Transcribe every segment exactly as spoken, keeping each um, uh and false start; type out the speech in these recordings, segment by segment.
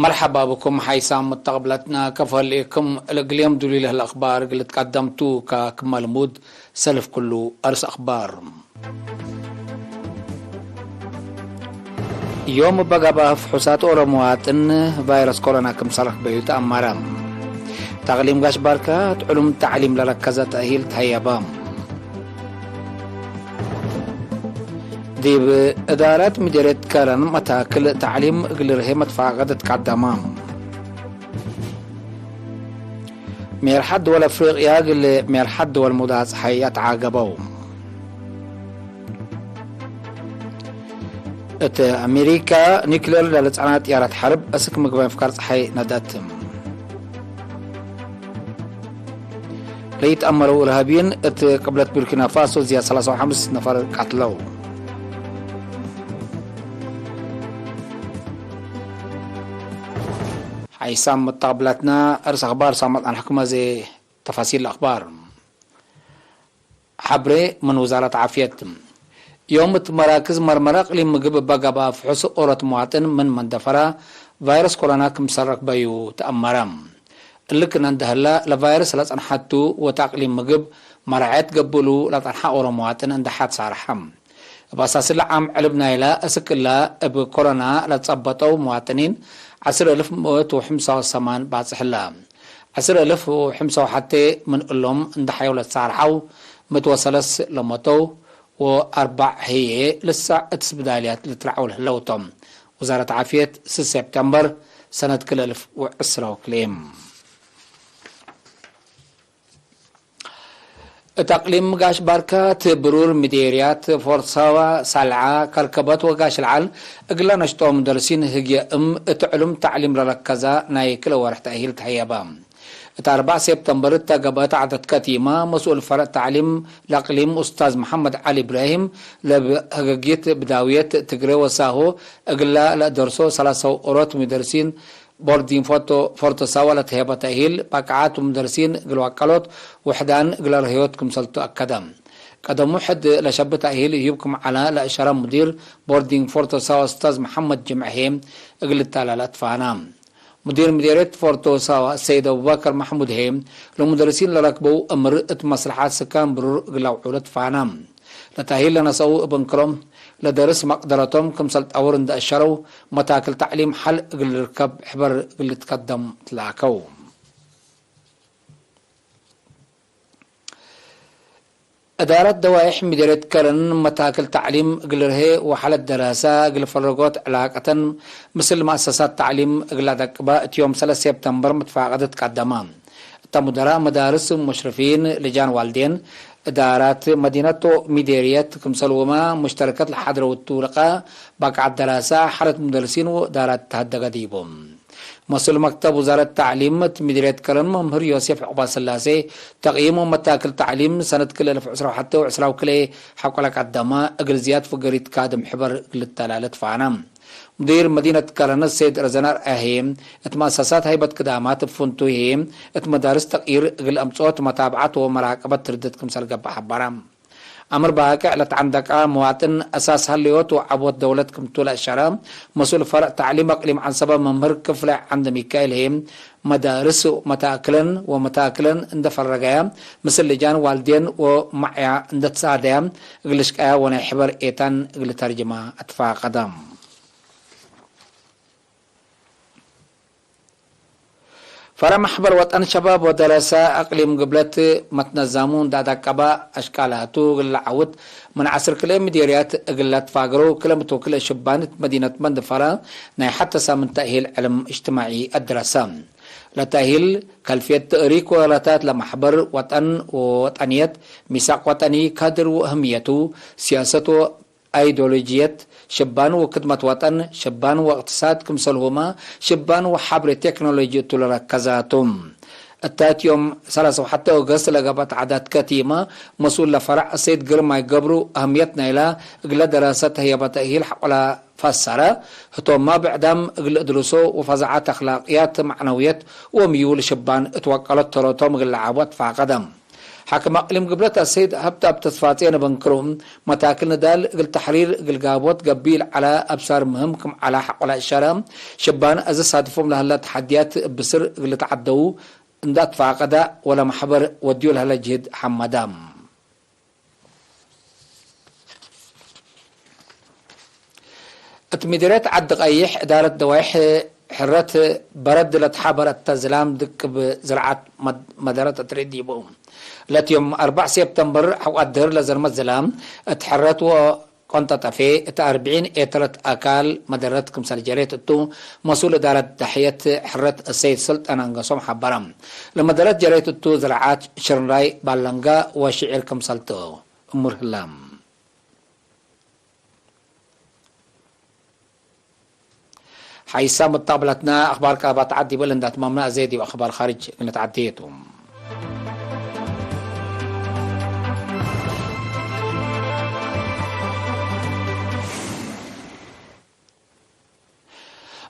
መርሐባ ብኩም ሓይሳም መተቅብለትና፣ ከፎ ህሌኩም። ለእግልዮም ዱሉይ ለህለ አክባር እግል ልትቀደም ቱ፣ ከክመ ልሙድ ሰልፍ ክሉ አርስ አክባር። ዮም እበ ገብአ ፍሑሳት ኦሮ መዋጥን ቫይረስ ኮሮና ክምሰል ረክበዩ ተአመረ። ተቅሊም ጋሽ ባርከ እት ዕሉም ተዕሊም ለረከዘ ተእሂል ተሀየበ። ዲብ እዳረት ምዴርየት ከረን መታክል ተዕሊም እግል ርሄ መትፋቀድ ትቀደመ። ሜርሐት ድወል አፍሪቅያ እግል ሜርሐት ድወል ሙዳጽሐይ አትዓገበው። እት አሜሪካ ኒክሌር ለልጸና ጥያራት ሐርብ እስክ ምግባይ ፍካር ጸሓይ ነደት። ለይትአመረው እርሃብይን እት ቅብለት ቡርኪና ፋሶ ዝያድ ሰላሳ ወሐምስ ነፈር ቀትለው። ሓይሳም መተቅብላትና፣ እርስ አክባር ሳመት አንሕክመ ዘ ተፋሲል አክባር። ሐብሬ ምን ውዛረት ዓፍየት። ዮም እት መራክዝ መርመረ እቅሊም ምግብ እበ ገብአ ፍሑስ ኦሮት መዋጥን ምን መንደፈረ ቫይረስ ኮሮና ክምሰል ረክበዩ ተአመረ። እሊ ክነ እንደ ህለ፣ ለቫይረስ ለጸንሐቱ ወተ አቅሊም ምግብ መራዐየት ገብእሉ ለጸንሐ ኦሮ መዋጥን እንደ ሐድ ሳርሐ። እብ አሳስለ ዓም ዕልብ ናይለ እስክ እለ እብ ኮሮና ለትጸበጠው መዋጥኒን ዐስር እልፍ ምእት ወሕምሳ ወሰማን ባጽሕ እለ። ዐስር እልፍ ወሕምሳ ወሐቴ ምን እሎም እንደ ሐየው ለትሳርሐው፣ ምእት ወሰለስ ለሞተው ወአርበዕ ህዬ ልሳዕ እት ስብዳልያት ልትረዐው ለህለው ቶም። ውዛረት ዓፍየት፣ ስስ ሴፕተምበር ሰነት ክልኤ እልፍ ወዕስራ ወክልኤ። እት አቅሊም ጋሽ ባርከ እት ብሩር ምዴርያት ፎርሳዋ፣ ሳልዓ፣ ከርከበት ወጋሽ ለዓል እግለ ነሽጦ ሙደርሲን ህግየ እም እት ዕሉም ተዕሊም ለረከዘ ናይ ክለ ወርሕ ተእሂል ተሀየበ። እት አርበዕ ሴፕተምበር እተ ገብአት ዐደት ከቲመ መስኡል ፈርዕ ተዕሊም ለአቅሊም ኡስታዝ መሐመድ ዐሊ እብራሂም ለብ ህገጊት ብዳውየት ትግሬ ወሳሆ እግለ ለአደርሶ ሰላሰው ኦሮት ሙደርሲን ቦርዲን ፎርቶ ሳዋ ለተሄበ ተእሂል፣ ባቅዓት ወሙደርሲን እግል ዋቀሎት ውሕዳን እግለ ርህዮት ክምሰልቱ አከደ። ቀደሙ ሕድ ለሸብ ተእሂል ህዩብ ክም ዐለ ለእሸረ ሙዲር ቦርዲን ፎርቶ ሳዋ ኡስታዝ መሐመድ ጅምዐ ህዬ እግል ልታላለ ትፋና። ሙዲር ምዴርየት ፎርቶ ሳዋ ሰይድ አቡበከር መሕሙድ ህዬ፣ ለሙደርሲን ለረክበው እምር እት መስለሐት ስካን ብሩር እግል ለአውዕሎ ትፋና። ለተእሂል ለነሰአው እብ እንክሮ ለደርስ መቅደረቶም ክምሰል ጠውር እንደ አሸረው፣ መታክል ተዕሊም ሐል እግል ልርከብ ሕበር እግል ልትከደም ትላከው። እዳረት ደዋይሕ ምዴርየት ከረን መታክል ተዕሊም እግል ርሄ ወሐለት ደራሰ እግል ፈረጎት ዕላቀተን ምስል መአሰሳት ተዕሊም እግል ለአደቅበ እት ዮም ሰለስ ሴፕተምበር መትፋቀደት ቀደመ። እተ ሙደራእ መዳርስ፣ ሙሽርፊን፣ ልጃን ዋልዴን፣ እዳራት መዲነት ወሚዴርየት ክምሰልሁመ ሙሽተረከት ለሐድረው እቱ ልቃእ፣ ባቅዓት ደራሰ፣ ሐለት ሙደርሲን ወእዳራት ተሀደገ ዲቡ። መስኡል መክተብ ውዛረት ተዕሊም እት ምድርየት ከረን መምህር ዮሴፍ ዕቅባስላሴ፣ ተቅይም ወመታክል ተዕሊም ሰነት ክልኤ እልፍ ዕስራ ወሐቴ ወዕስራ ወክልኤ ሐቆ ለቀደመ እግል ዝያድ ፍገሪት ካድም ሕበር እግል ልተላለ ትፋነ። ሙዲር መዲነት ከረን ሰይድ ረዘን አርአያ ህዬ፣ እት መአሰሳት ሀይበት ክዳማት እብ ፍንቱይ ህዬ፣ እት መዳርስ ተቅይር እግል አምጽኦት መታብዐት ወመራቀበት ትርድት ክምሰል ገብአ ሐበረ። አምር ባቅዕ ለተዐንደቀ መዋጥን አሳስ ሀለዮት ወዐቦት ደውለት ክምቱ ለአሸረ መስኡል ፈርዕ ተዕሊም አቅሊም ዐንሰበ መምህር ክፍለ ዐንደ ሚካኤል ህዬ፣ መዳርስ መታክለን ወመታክለን እንደ ፈረገየ፣ ምስል ልጃን ዋልዴን ወመዕያ እንደ ትሳደየ እግል ልሽቀያ ወናይ ሕበር ኤታን እግል ልተርጅማ አትፋቀደ። ፈረ መሕበር ወጠን ሸባብ ወደረሰ አቅሊም ግብለት መትነዛሙ እንደ አዳቀበ አሽቃላቱ እግል ለዐውት ምን ዐስር ክልኤ ምዴርያት እግል ለትፋገረው ክለ ምትወክል ሽባን እት መዲነት መንድ ፈረ ናይ ሐተ ሳምንት ተእሂል ዕልም እጅትማዒ አድረሰ። ለተእሂል ከልፍየት ተእሪክ ወረታት ለመሕበር ወጠን ወወጠንየት፣ ሚሳቅ ወጠኒ፣ ካድር ወእህምየቱ፣ ሲያሰት ወ አይዶሎጅየት፣ ሽባን ወክድመት ወጠን፣ ሽባን ወእቅትሳድ ክምሰልሁመ ሽባን ወሐብሬ ቴክኖሎጂ እቱ ለረከዛቱ። እታት ዮም ሰላሳ ወሐቴ ኦገስት ለገብአት ዐዳት ከቲመ፣ መስኡል ለፈረዕ ሰይድ ግርማይ ገብሩ፣ አህምየት ናይላ እግለ ደራሰት ህየበ ተእሂል ሐቆላ ፈሰረ፣ ህቶምመ ብዕዳም እግል እድርሶ ወፈዛዐት አክላቅያት፣ መዕነውየት ወምዩል ሽባን እት ወቀሎት ተረቶም እግል ለዓቡ አትፋቀደ። ሓክም አቅሊም ግብለት አሰይድ ሀብተአብ ተስፋጼን እብ እንክሩ፣ መታክል ንዳል እግል ተሕሪር እግል ጋብወት ገብእ ለዐለ አብሳር ምህም ክም ዐለ ሐቆለ አሻረ፣ ሽባን አዜ ሳድፎም ለሀለ ተሐድያት እብ ብስር እግል ልትዓደዉ እንደ አትፋቀደ ወለመሕበር ወድዩ ለሀለ ጅህድ ሐመደ። እት ምዲርየት ዐዲ ቀይሕ እዳረት ደዋይሕ ሕረት በረድ ለትሓበር እተ ዝላም ድቅብ ዝርዓት መድ-፣ መደረት እት ርእ ዲቡ። ለትዮም አርበዕ ሴፕተምበር ሐቆ አድህር ለዘርመት ዝላም እት ሕረት ወቆንጠጠፌ እት አርብዒን ኤተረት አካል መደረት ክምሰል ጀሬት እቱ፣ መስኡል እዳረት ዳሕየት ሕረት እሰይድ ሰልጠን አንገሶም ሐበረ። ለመደረት ጀሬት እቱ ዝርዓት ሽርንራይ ባለንጋ ወሽዒር ክምሰል ቱ። እሙር ህላም። ሐይሳ መጣብለትና አኽባር ቀረባት ዐድ ይብል እንዳ ትማምና አዜ ዲብ አኽባር ኻርጅ እንተዓዴ ቱ።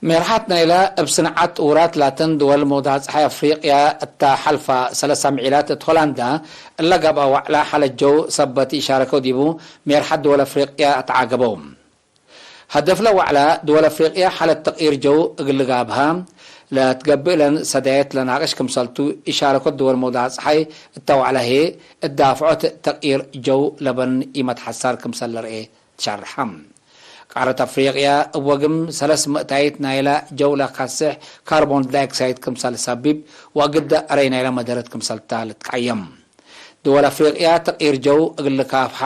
ሜርሐት ናይለ እብ ስንዓት ጥውራት ላተን ድወል መውዳዕ ጸሓይ አፍሪቅያ እተ ሐልፋ ሰለስ አምዒላት እት ሆላንዳ እለ ገብአ ወዕለ ሐለት ጀው ሰበት ኢሻረከው ዲቡ ሜርሐት ድወል አፍሪቅያ አትዓገበው። ሀደፍለ ወዕለ ድወል አፍሪቅያ ሐለት ተቅይር ጀው እግል ጋብሃ ለትገብእ ለን ሰዳየት ለናቅሽ ክምሰልቱ ኢሻረኮት ድወል መውዳዕ ጸሓይ እተ ወዕለ ህዬ እት ዳፍዖት ተቅይር ጀው ለበን ኢመት ሐሳር ክምሰል ለርኤ ትሸርሐ። ቃረት አፍሪቅያ እብ ወግም ሰለስ ምእታይት ናይለ ጀው ለካስሕ ካርቦን ዳይኦክሳይድ ክምሰል ሰቢብ ወእግደ አረይ ናይለ መደረት ክምሰልታ ልትቀየም። ድወል አፍሪቅያ ተቅይር ጀው እግል ልካፍሓ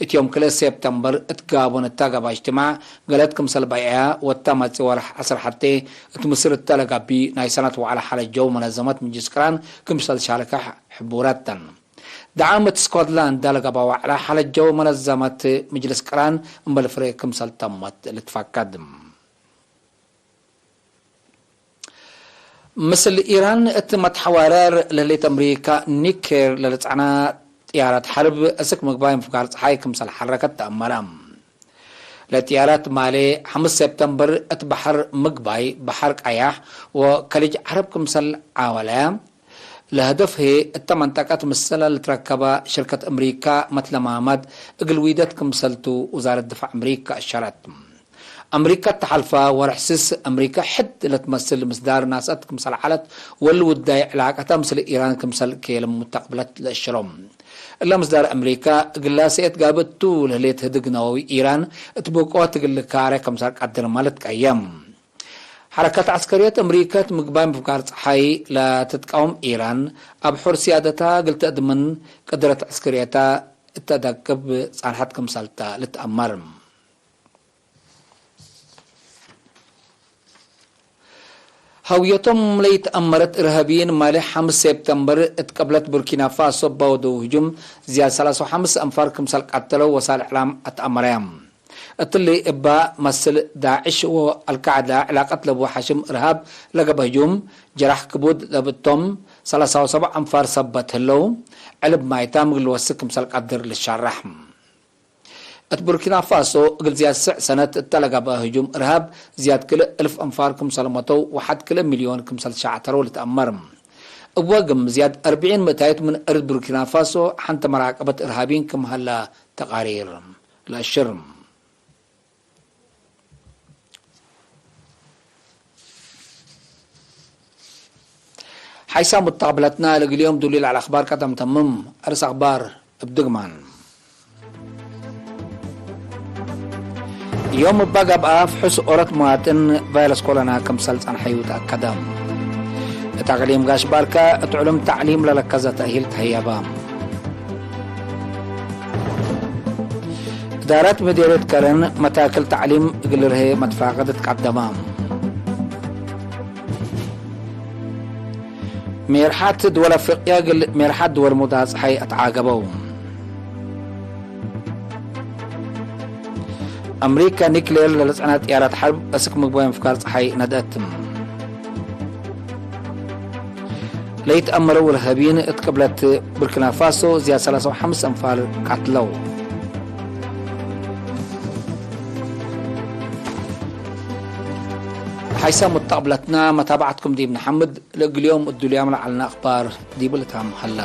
እት ዮም ክልኤ ሴፕተምበር እት ጋቦን እተ ገብአ እጅትማዕ ገለት ክምሰል በይዐያ ወእተ መጽእ ወርሕ ዐስር ሐቴ እት ምስር እተ ለገብእ ናይ ሰነት ወዕለ ሐለት ጀው መነዘመት ምጅልስ ቅራን ክምሰል ሻልከ ሕቡረተን። ደዓም እት ስኮትላንድ ለገብአ ወዕለ ሐለት ጀው መነዘመት ምጅልስ ቅራን እምበል ፍሬ ክምሰል ተመት ልትፈቀድ። ምስል ኢራን እት መትሐዋረር ለህሌት አምሪካ ኒኬር ለልጸዕና ጥያራት ሐርብ እስክ ምግባይ እንፍጋር ጸሓይ ክምሰል ሐረከት ተአመረ። ለጥያራት ማሌ ሐምስ ሴፕተምበር እት በሐር ምግባይ፣ በሐር ቀያሕ ወከሊጅ ዐረብ ክምሰል ዓወለ። ለህደፍ ህዬ እተ መንጠቀት ምስለ ልትረከበ ሽርከት አምሪካ መትለማማድ እግል ዊደት ክምሰልቱ ውዛረት ድፋዕ አምሪካ አሸረት። አምሪካ እተ ሐልፈ ወርሕ ስስ አምሪካ ሕድ ለትመስል ምስዳር ናስአት ክምሰል ዐለት ወልውዳይ ዕላቀተ ምስል ኢራን ክምሰል ኬለም ሙተቅብለት ለእሽሮ። እለ ምስዳር አምሪካ እግላ ሰኤት ጋብእ ቱ ለህሌት ህድግ ነወዊ ኢራን እት ብቆት እግል ልካረ ክምሰል ቀድርመ ልትቀየም። ሐረከት ዐስከርየት አምሪከ እት ምግባይ ምፍጋር ጸሓይ ለትትቃወም ኢራን፣ አብ ሑር ስያደታ እግል ተአድምን ቅድረት ዐስከርየታ እተ ደቅብ ጻንሐት ክምሰልተ ልትአመር። ሀውየቶም ለይትአመረት እርሃብይን ማሌ ሐምስ ሴፕተምበር እት ቅብለት ቡርኪና ፋሶ በወደው ህጁም ዝያድ ሰላሳ ወሐምስ አንፋር ክምሰል ቀተለው ወሳል እዕላም አትአመረያ። እትሊ እባ መስል ዳዕሽ ወአልቃዕዳ ዕላቀት ለቡ ሐሽም እርሃብ ለገብአ ህጁም፣ ጀራሕ ክቡድ ለብእቶም ሰላሳ ወሰብዕ አንፋር ሰበት ህለው፣ ዕልብ ማይታም እግል ልወስክ ክምሰል ቀድር ልሻራሕ። እት ቡርኪና ፋሶ እግል ዝያድ ስዕ ሰነት እተ ለገብአ ህጁም እርሃብ ዝያድ ክልእ እልፍ አንፋር ክምሰል መተው ወሐድ ክልእ ሚልዮን ክምሰል ሸዕተረው ልትአመር። እብ ወግም ዝያድ አርብዒን ምእታይት ምን እርድ ቡርኪና ፋሶ ሐንተ መራቀበት እርሃቢን ክም ሀላ ተቃሪር። ለአሽር። ሓይሳም ሙተቅብለትና ለእግል ዮም ዱሊ ለዐለ አኽባር ቀደም ተምም። አርስ አኽባር እብ ድግማን። ዮም እባ ገብአ፣ ፍሑስ ኦሮት መዋጥን ቫይረስ ኮሮና ክምሰል ጸንሐዩ ተአከደ። እት አቅሊም ጋሽ ባርካ እት ዕሉም ተዕሊም ለለከዘ ተእሂል ተህየበ። እዳረት ምዴርየት ከረን መታክል ተዕሊም እግል ልርሄ መትፋቀደት ቀደመ። ሜርሓት ድወል አፍሪቅያ እግል ሜርሓት ድወል ሙዳ ጸሓይ አትዓገበው። አምሪካ ኒክሌር ለልጽዕነ ጥያራት ሐርብ እስክ ምግባይ ምፍጋር ጸሓይ ነድአት። ለይትአመረው እርሃቢን እት ቅብለት ቡርኪና ፋሶ ዝያድ ሰላሳ ወሐምስ አንፋር ቀትለው። ሓይሳም ሙተቅብለትና መታብዐትኩም ዲብ ነሐምድ። ለእግል ዮም እዱልያም ለዐልነ አኽባር ዲብ ልታም ሀላ።